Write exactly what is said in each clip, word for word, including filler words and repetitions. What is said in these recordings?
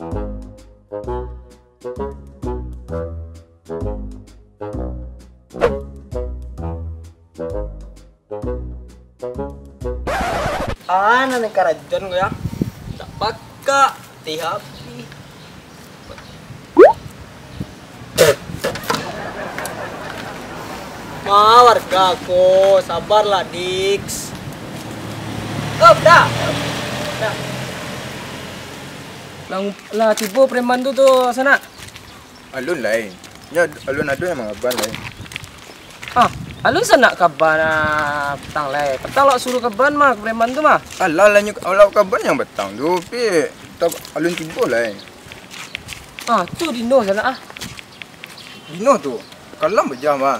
Ah, nan karajon ko ya. Tak bakak, ti habih. Ma, warga ko, sabarlah, Diks. Oh, dah. Dah. Lah, lah tibo preman tu, tu, sanak. Alun lai. Nyo alun ado nan mangaban lai. Ah, alun sanak kaban, ah, patang lai. Patang lah suruah kaban mah, preman tu mah. Alah, lah nyo, alah kaban nan patang tu, pi, ta-, alun tibo lai. Ah, tu dino sanak ah. Dino tu, kalam bajam ah.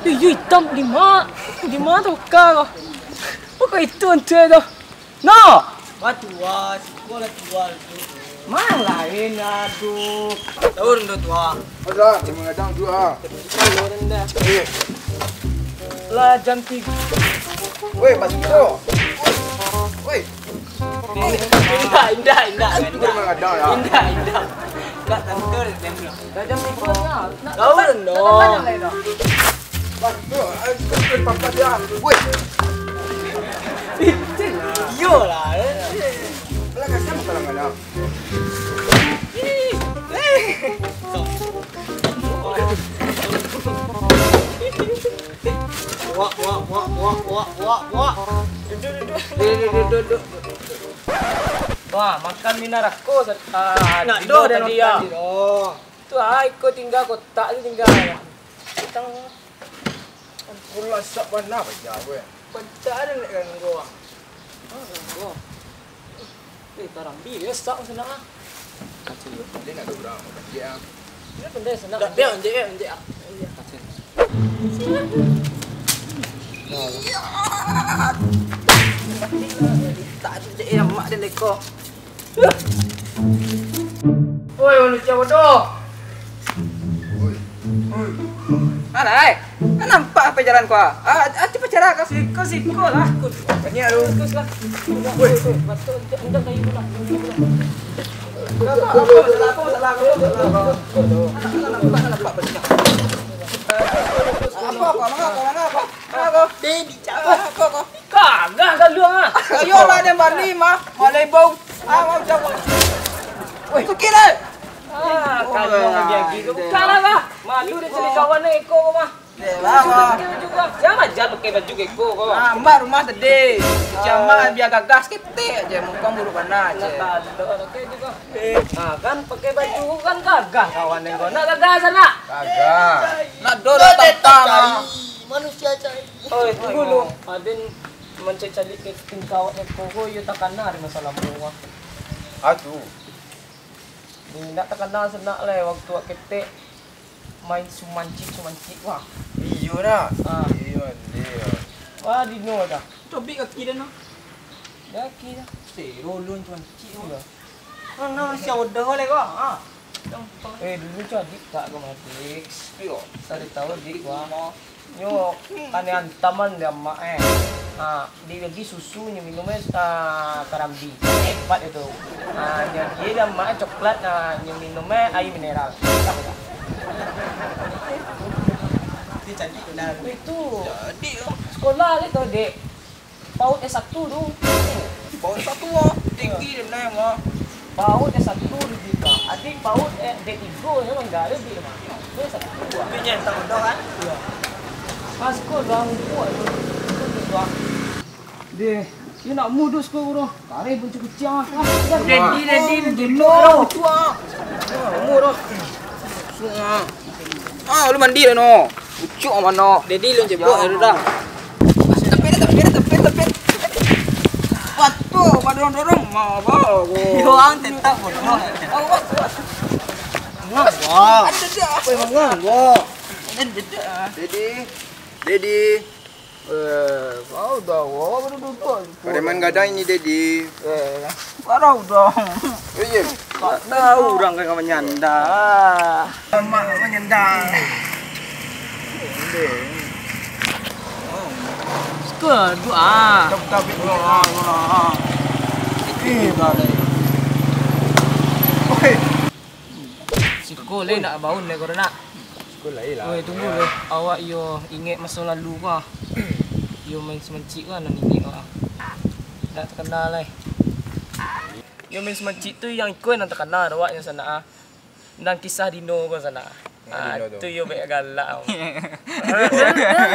Yo, yo, itam di ma? Di ma tu ka ko? Pokok itu antu tu. No! Wah, tua, siko lah tua tu. Mah lain, aduh. Tahu dah tua. Ada, dia mengadang dua. Tahu dah. Eh. Lah jam tiga. Weh, pas itu. Weh. Indah, indah, indah, indah. Dia mengadang ya. Indah, indah. Enggak tentu dia. Lah jam tiga nya. Tahu dah. Nak, nak, nak, nak. Wah, tu, ah, tu, tu, papa dia. Woi. Iyolah, eh. Alah, kasihan kalau nggak ada. Wak, wak, wak, wak, wak, wak, wak. Duduk, duduk. Duduk, duduk, duduk, duduk. Wah, makan minarako, ah, nak tigo doh dan tadi, makan ya. Di doh. Tu, ah, iko tinggal kotak tu tinggal. Tang. Ampun lah, sak bana baja gue. Pancak ada nak ganggu ah. Ah, ganggu. Eh, tarang bi, ya, sak senang ah. Kacil, dia nak ada orang, kacil ah. Dia pandai senang. Dah, dia anjek, ya, anjek ah. Anjek. Tak ada je, eh, mak dia leko. Oi, manusia bodoh. Oi. Oi. Alah, ai. Nampak apo jalan ko? Ah, ah, cepat cara ka siko, siko lah. Banyak lu. Terus lah. Oi. Batuk, injak, injak kayu lah. Apa, apa, masalah apa, masalah apa, masalah apa? Anak, anak nampak, anak nampak. Apa, apa, manga, apa, manga, apa? Manga, apa? Dek, dicabut. Apa, apa? Kagak galuang ah. Ayolah, den bali mah. Malai bau. Ah, mau cabut. Woi, sukir lah. Ah, kaluang lagi-lagi tu. Bukan lah, lah. Malu dia cari kawan ni, iko mah. Jangan aja pakai baju keko kau. Ah, mak rumah tadi. Cuci amak biar gagah saketek aja. Muka buruk bana aja. Nak tandok, nak kayak juga. Ah, kan pakai baju kan gagah kawan yang kau. Nak gagah sanak. Gagah. Nak do nak tampang ah. Manusia cai. Oi, tunggu lu. Aden mancari-cari ke tingkah awak neko ko, iyo takana di masa lampau ah. Atu. Ni nak takana sanak lai waktu awak ketek main sumancik-sumancik wah. Iyo nak. Ah. Iyo, iyo. Wah, dino dah. Cobik kaki dah nah. Kaki dah. Sero ulun sumancik wah. Nah, sia udah oleh ko. Ha. Eh, dulu tu adik tak ke mati. Iyo. Tadi tahu adik gua. Nyo, kan antaman dia mak eh. Ha, dia bagi susu nyo minum eh, ah, karambi. Hebat itu. Ha, nyo dia dia mak eh coklat, ah, nyo minum eh air mineral. Tahu tak? Dia cantik benar. Itu. Jadi, sekolah gitu, Dek. Paut S satu tu. Paut satu ah, tinggi dia naik mah. Paut S satu di Bika. Adik paut, eh, D tiga je mah, enggak ada di mah. Dia S satu ah. Tapi dia entah udah kan? Iya. Pas kau dah ngumpul tu, tu, tu, tu, ah. Dia, dia nak modus kau tu. Tarik pun kuciang ah. Ah, dah. Ready, ready, ready. Umur dah. Umur dah. Sungai. Ah, lu mandi lah no. Ucuk mano. Dedi lu jebok air dah. Tapi dah, tapi dah, tapi, tapi. Patuh, dorong-dorong. Mau apa? Yo, ang tetap bodoh. Awas, awas. Ngap, wah. Ada dedak. Apa emang ngap, wah? Ada dedak. Dedi. Dedi. Eh, kau dah, wah, baru duduk. Preman gadang ini, Dedi. Eh, kau dah. Eh, iya. Tak tahu orang kau menyanda. Mak menyanda. Suka doa. Tak, tak, tak, tak. Eh, dah, dah. Oh, lai nak baun lai, Koro, nak? Oi, tunggu lai. Awak iyo ingek maso lalu ko. Iyo main samancik ko nan ingek ko. Ndak takana lai. Iyo main samancik tu yang iko nan takana dek awak nyo sanak ah. Nan kisah Dino ko sanak ah. Ah, Dino tu. Tu iyo banyak galak.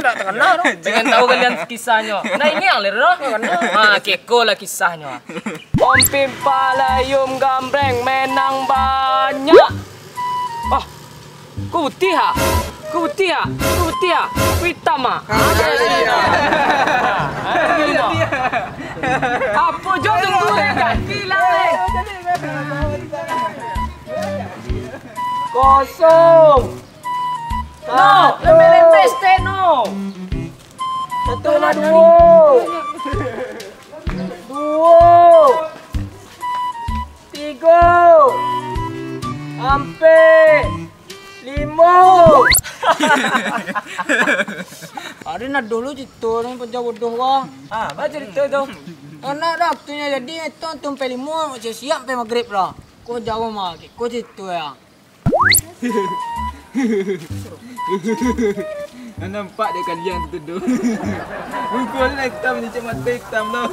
Ndak takana tu. Jangan tahu kalian kisahnyo. Nah, ini yang lirik tu. Ah, keko lah kisahnyo. Om Pimpa Layum Gambreng menang banyak. Oh, ku putih ah. Ku putih ah. Ku putih ah. Ku hitam ah. Apo jo tunggu deh, ganti lah, eh. Kosong. No, lembek-lembek steno. Satu koma duo. Duo. Tigo. Ampek. Limo. Ari nah dulu cito ni paja bodoh wah. Ah, baca cerita tu. Anak dah waktunyo jadi itu tu sampai limo siap-siap sampai magrib lah. Ko jauh mah, ko cito ya. Nampak dek kalian tu doh. Muko ni hitam ni, cak mato hitam doh.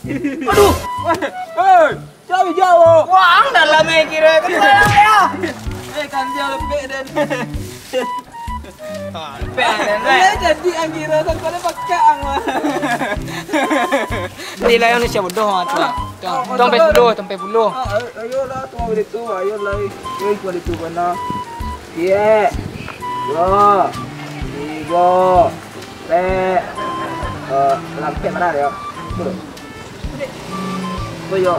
Aduh. Hei, jauh-jauh. Wah, ang dalam eh kira tu. Eh, kan dia lepek dan. Ah, lepek dan. Jadi ang kira kan kau pakai ang lah. Nilai manusia bodoh ah tu. Tong, tong puluh, tong puluh. Ah, ayolah, tong puluh tu, ayolah. Eh, puluh tu bana. Siap. Dua. Tiga. Pek. Eh, lampek mana dia? Tu. Oh, iya.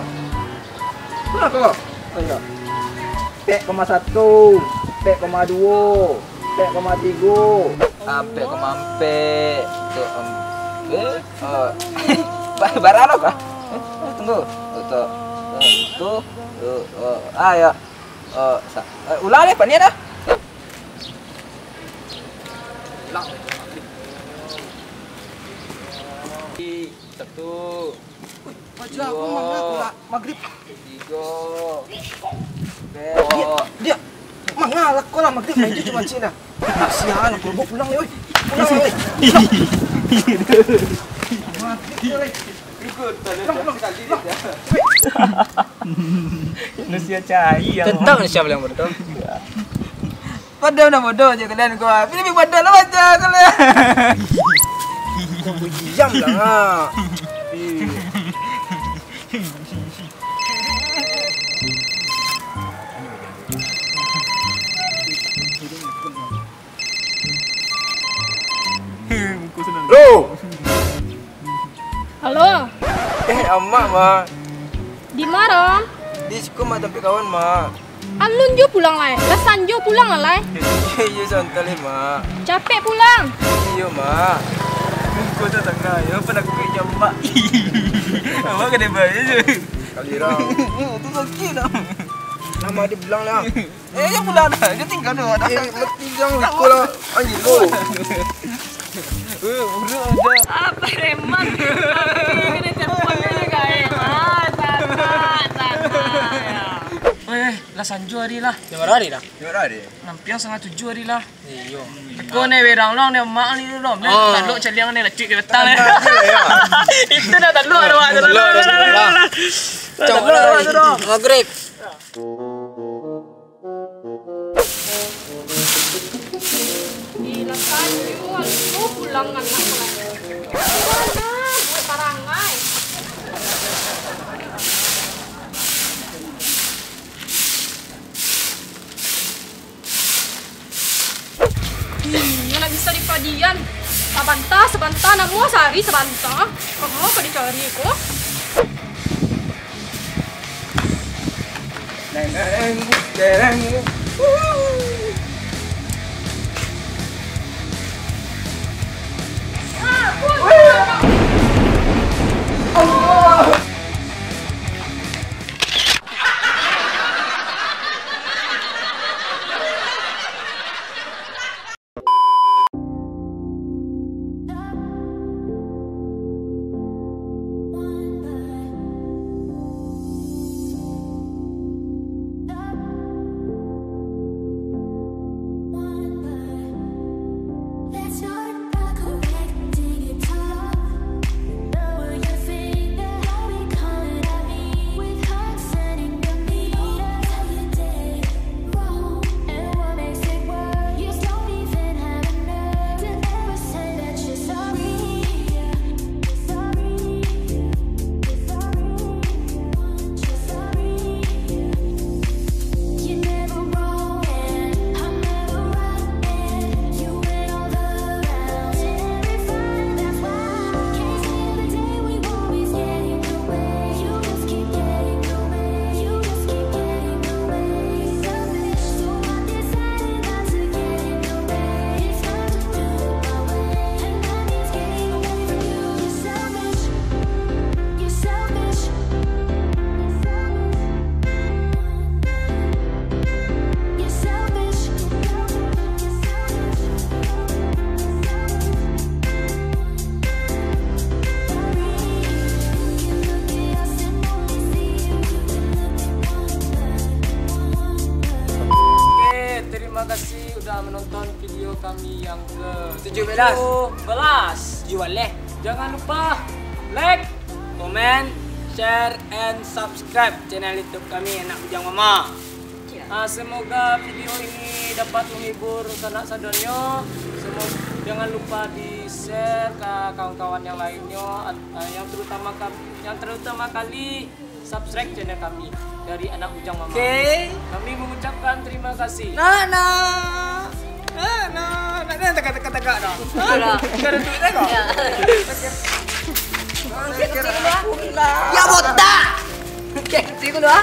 Kenapa? Oh, iya. Pek koma satu, pek koma duo, pek koma tigo, ampek koma ampek. Tu, em, eh, eh, ba-, barano kah? Eh, tunggu. Tu, tu, tu, tu, tu, ah, ya. Eh, sa-, eh, ulang deh, panian dah. Satu. Wih, paja aku manga lah magrib. Tigo. Dia, dia. Manga lah kau lah magrib, main tu cuma cina. Sialan, aku bawa pulang, oi. Pulang, oi. Magrib, oi. Manusia cai yang tetap manusia paling bodoh. Padahal nak bodoh je kalian ko. Tapi lebih bodoh lah macam kalian. Diam lah. Bro. Halo. Eh, amak, Mak. Di ma? Di siko, Mak, tampek kawan, Mak. Alun jo pulang lai. Lah sanjo pulang lah lai. Iyo, iyo, santai lai, Mak. Capek pulang. Iyo, Mak. Kau tak tangah, yo, panakuik jo, Mak. Amak kena bayar je. Kali rang. Tu sakik dah. Lama dia pulang lah. Eh, yang pulang dah. Dia tinggal dulu. Eh, mati jangan lupa lah. Anjing lu. Eh, buruk aja. Apa reman? Kena telepon dulu, guys. Ah, sanak, sanak. Eh, lah sanjo hari lah. Jam bara hari dah? Jam bara hari? Nampiang setengah tujuh hari lah. Iyo. Ko ne berang long ne mak ni dulu dong. Ah. Taluk caliang ne lacik ke petang ne. Itu dah taluk ada wak. Taluk ada wak. Taluk ada wak. Maghrib. Gila, Sanju, lu pulang anak lah. Mana? Parangai. Ih, ndak bisa dipadian. Sabanta, sabanta, namuah sahari sabanta. Kama ka dicari ko? Belas. Jual leh. Jangan lupa like, comment, share, and subscribe channel YouTube kami, Anak Bujang Mama. Ah, semoga video ini dapat menghibur sanak sadonyo. Semoga, jangan lupa di-share ke kawan-kawan yang lainnyo, at-, ah, yang terutama ka-, yang terutama kali subscribe channel kami dari Anak Bujang Mama. Oke. Kami mengucapkan terima kasih. Nah, nah. Nah, nah. Nak, nak tegak-tegak dah. Nah, nah. Kau ada duit tak kau? Ya. Ya, botak. Oke, sini dulu, ah.